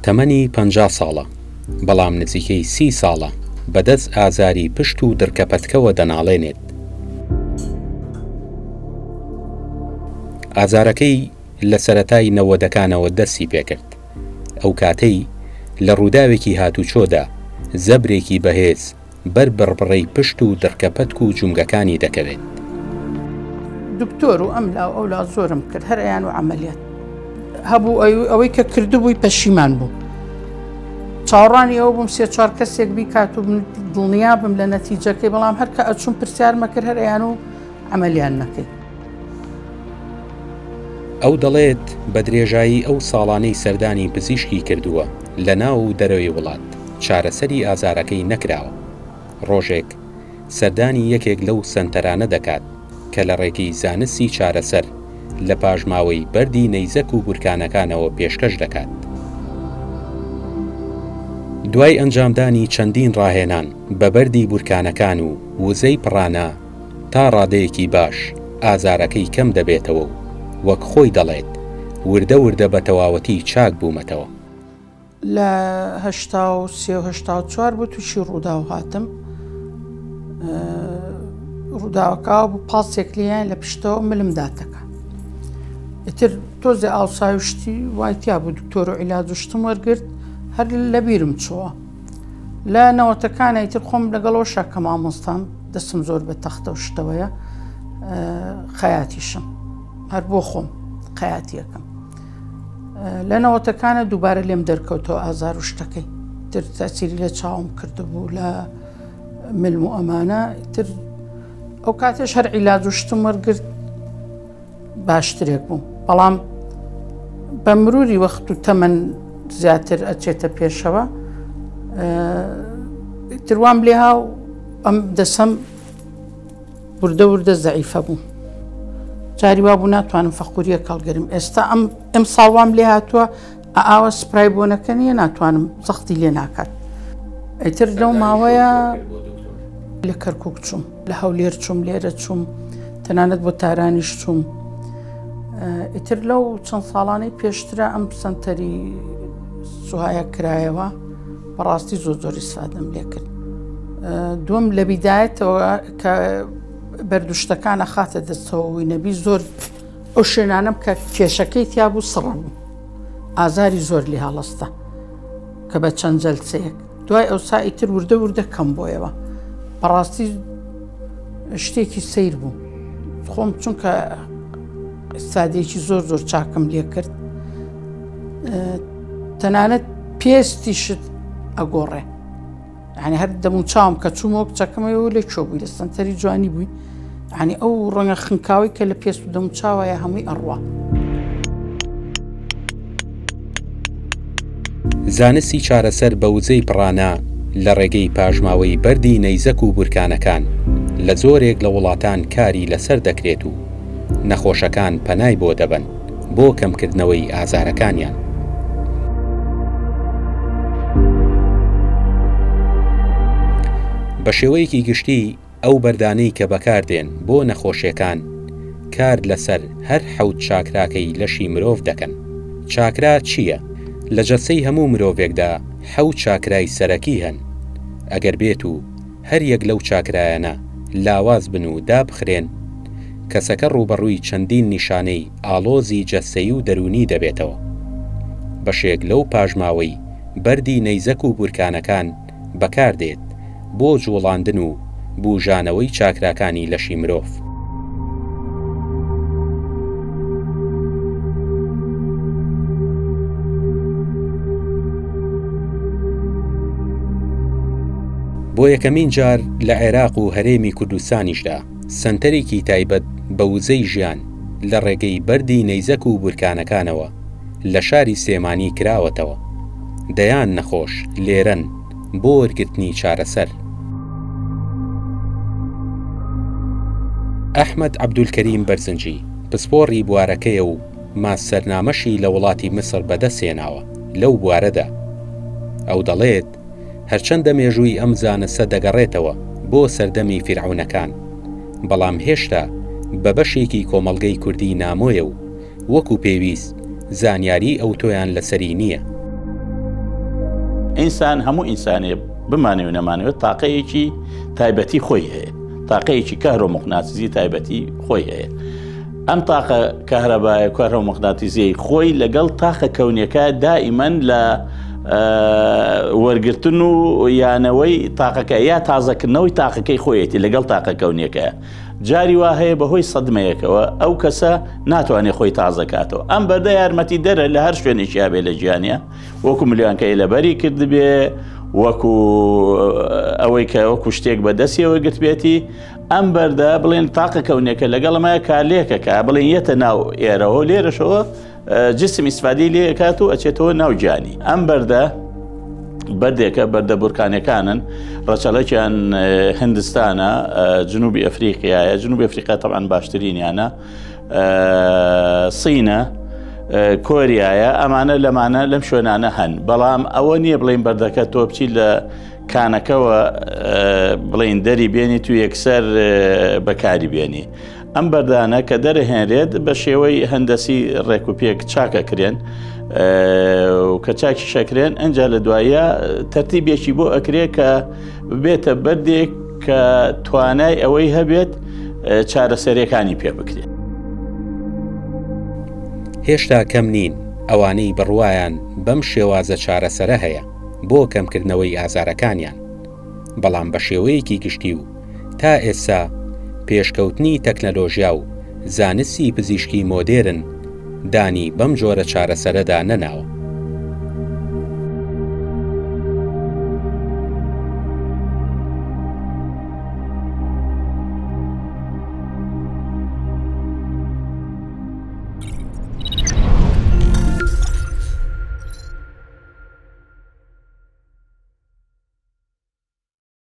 تەمەنی 50 ساڵە، بەڵام نزیکەی 30 ساڵە بەدەست ئازاری پشت و دڕکەپەتکەوە دەناڵێنێت. ئازارەکەی لە سەرەتای نەوەدەکانەوە دەستی پێکرد، ئەو کاتەی لە ڕووداوێکی هاتوچۆدا زەبرێکی بەهێز بەر بڕبڕەی پشت و دڕکەپەتک و جومگەکانی دەکەوێت. دکتۆر و ئەملا و ئەولا زۆرم کرد هەر ئەیان و عەمەلیات هەبوو ئەوەی کە کردبووی پەشیمان بوو چاوەڕوانی ئەوە بووم سێ چوار کەسێک بیکات و دڵنیا بم لە نەتیجەکەی بەڵام هەر کە ئەچوم پرسیارمە کرد هەر ئەیان و عەمەلیان نەکەی. ئەو دەڵێت بە درێژایی ئەو ساڵانەی سەردانی پزیشکی کردووە لە ناو و دەرەوەی وڵات چارەسەری ئازارەکەی نەکراوە. ڕۆژێک سەردانی یەکێک لەو سەنتەرانە دەکات کە لە ڕێگەی زانستی چارەسەر لە پاشماوەی بەردی نەیزەک و بورکانەکانەوە پێشکەش دەکات. دوای ئەنجامدانی چەندین ڕاهێنان بە بەردی بورکانەکان و وزەی پڕانە تا ڕادەیەکی باش ئازارەکەی کەم دەبێتەوە و وەک خۆی دەڵێت، وردە وردە بە تەواوەتی چاک بوومەتەوە. لە 83 و 84 بوو تووشی ڕووداو هاتم ڕووداوەکە بوو پاسێک لێیان لە پشتەوە ملم داتەکە ئیتر تۆزێ ئاوسای و شتی وای تیا بوو دکتۆر و عیلاج و شتم وەرگرت هەر لەبیرم چۆوە لە نەوەتەکانە ئیتر خۆم لەگەڵەوە شاکە مامۆستام دەستم زۆر بە تەختە و شتەوەیە خەیاتیشم هەر بۆ خۆم خەیاتیەکەم لە نەوەتەکانە دووبارە لێم دەرکەوتەوە ئازار و شتەکەی تر تەسیری لە چاوم کردبوو لە ملم و ئەمانە تر ئەو کاتێش هەر عیلاج و شتم وەرگرت باشترێک بووم بەڵام بە مروری وەخت و تەمەن زیاتر ئەچێتە پێشەوە تروام لێها و ئەم دەسەم وردە وردە زەعیفە بووم جاری وابوو ناتوانم فەقوریەک هەڵگرم ئێستا ئەم ئەم ساڵ وام لێ هاتووە ئاوە سپرای بۆنەکە نییە ناتوانم زەختی لێ ناکات ئیتر لەو ماوەیە لە کەرکک چوم لە هەولێر چوم لێرە چوم تەنانەت بۆ تارانیش چوم ئیتر لەو چەند ساڵانەی پێشترا ئەم سنتەری سوهایە کرایەوە بەڕاستی زۆر زۆر ئیسفادەم لێ کرد دووەم لە بیدایەتەوە کە بەردوشتەکان ئەخاتە دەستەوە وی نەبی زۆر ئەو شوێنانم کە کێشەکەی تیا بوو سڕە بوو ئازاری زۆر لێ هەڵەستا کە بە چەند جەلسەیەک دوای ئەوسا ئیتر وردە وردە کەم بۆیەوە بەڕاستی شتێکی سیر بوو خۆم چونکە سادێکی زۆر زۆر چاکم لێ کرد تەنانەت پێستیشت ئەگۆڕێ یعنی هەر دەم و چاوم کە چوومەوە کچەکەمەوە لە کوێ بووی لە سەنتەری جوانی بووی یعنی ئەو ڕەنگە خنکاوی کە لە پێست و دەم و چاوایە هەمووی ئەڕوا. زانستی چارەسەر بە وزەی پڕانە لە ڕێگەی پاشماوەی بەردی نەیزەک و بورکانەکان لە زۆرێک لە وڵاتان کاری لەسەر دەکرێت و نەخۆشەکان پەنای بۆ دەبەن بۆ کەمکردنەوەی ئازارەکانیان. بە شێوەیەکی گشتی ئەو بەردانەی کە بەکاردێن بۆ نەخۆشیەکان کار لەسەر هەر حەوت چاکراکەی لەشی مرۆڤ دەکەن. چاکرا چییە؟ لە جەستەی هەموو مرۆڤێکدا حەوت چاکرای سەرەکی هەن، ئەگەر بێت و هەر یەک لەو چاکرایانە لاواز بن و دابخرێن، کەسەکە ڕووبەڕووی چەندین نیشانەی ئاڵۆزی جەستەیی و دەروونی دەبێتەوە. بەشێک لەو پاشماوەی بەردی نەیزەک و بورکانەکان بەکاردێت بۆ جووڵاندن و بووژانەوەی چاکراکانی لەشی مرۆڤ. بۆ یەکەمین جار لە عێراق و هەرێمی کوردستانیشدا سەنتەرێکی تایبەت بە وزەی ژیان لە ڕێگەی بەردی نەیزەک و بورکانەکانەوە لە شاری سلێمانی کراوەتەوە، دەیان نەخۆش لێرەن بۆ وەرگرتنی چارەسەر. ئەحمەد عەبدولکەریم بەرزنجی، پسپۆڕی بوارەکەیە و ماستەرنامەشی لە وڵاتی میسر بەدەستهێناوە لەو بوارەدا. ئەو دەڵێت، هەرچەندە مێژووی ئەم زانستە دەگەڕێتەوە بۆ سەردەمی فیرعەونەکان، بەڵام هێشتا بە بەشێکی کۆمەڵگەی کوردی نامۆیە و وەکو پێویست زانیاری ئەوتۆیان لەسەری نییە. ئینسان هەموو ئینسانێ بمانەوێ نەمانەوێ تاقەیەکی تایبەتی خۆی هەیە تاقەیەکی کەهرۆموقناتیزی تایبەتی خۆی هەیە ئەم تاقە کەهرەبایە کەهرۆموقناتیزیەی خۆی لەگەڵ تاقە کەونیەکە دائیمەن لە وەرگرتن و یانەوەی تاقەکە یا تازەکردنەوەی تاقەکەی خۆیەتی لەگەڵ تاقە کەونیەکە جاری وا هەیە بەهۆی سەدمەیەکەوە ئەو کەسە ناتوانێت خۆی تازەکاتەوە ئەم بەردە یارمەتی دەرە لە هەر شوێنێکی هەبێ لە گیانە وەکو ملیۆنکەی لەبەری کردبێ وەکو ئەوەی کە وەکو شتێک بە دەستیەوە گرتبێتی ئەم بەردە بڵێن تاقە کەونێکە لەگەڵمە کارلێکەکە بڵێن یەتە ناو ئێرەوە لێرەشەوە جسم ئیسفادەی لێ ئەکات و ئەچێتەوە ناو گیانی ئەم بەردە بەردێکە بەردە بورکانەکانن ڕەچەڵەکیان هندستانە جنوبی ئەفریقیایە جنوبی ئەفریقا تەبعەن باشترینیانە سینە کۆریایە ئەمانە لەمانە لەم شوێنانە هەن بەڵام ئەوە نییە بڵین بەردەکە تۆ بچی لە کانەکەوە بڵین دەری بێنی تو یەکسەر بەکاری بێنی ئەم بەردانە کە دەرەهێنرێت بە شێوەی هەندەسی ڕێک و پێک چاکەکرێن و کە چاکی شەکرێن ئەجا لە دوایە تەرتیبێکی بۆ ئەکرێ کە ببێتە بەردێک کە توانای ئەوەی هەبێت چارەسەریەکانی پێ بکرێت. هێشتا کەم نین ئەوانەی بڕوایان بەم شێوازە چارەسەرە هەیە بۆ کەمکردنەوەی ئازارەکانیان، بەڵام بە شێوەیەکی گشتی و تا ئێستا پێشکەوتنی تەکنەلۆژیا و زانستی پزیشکی مۆدێرن دانی بەم جۆرە چارەسەرەدا نەناوە.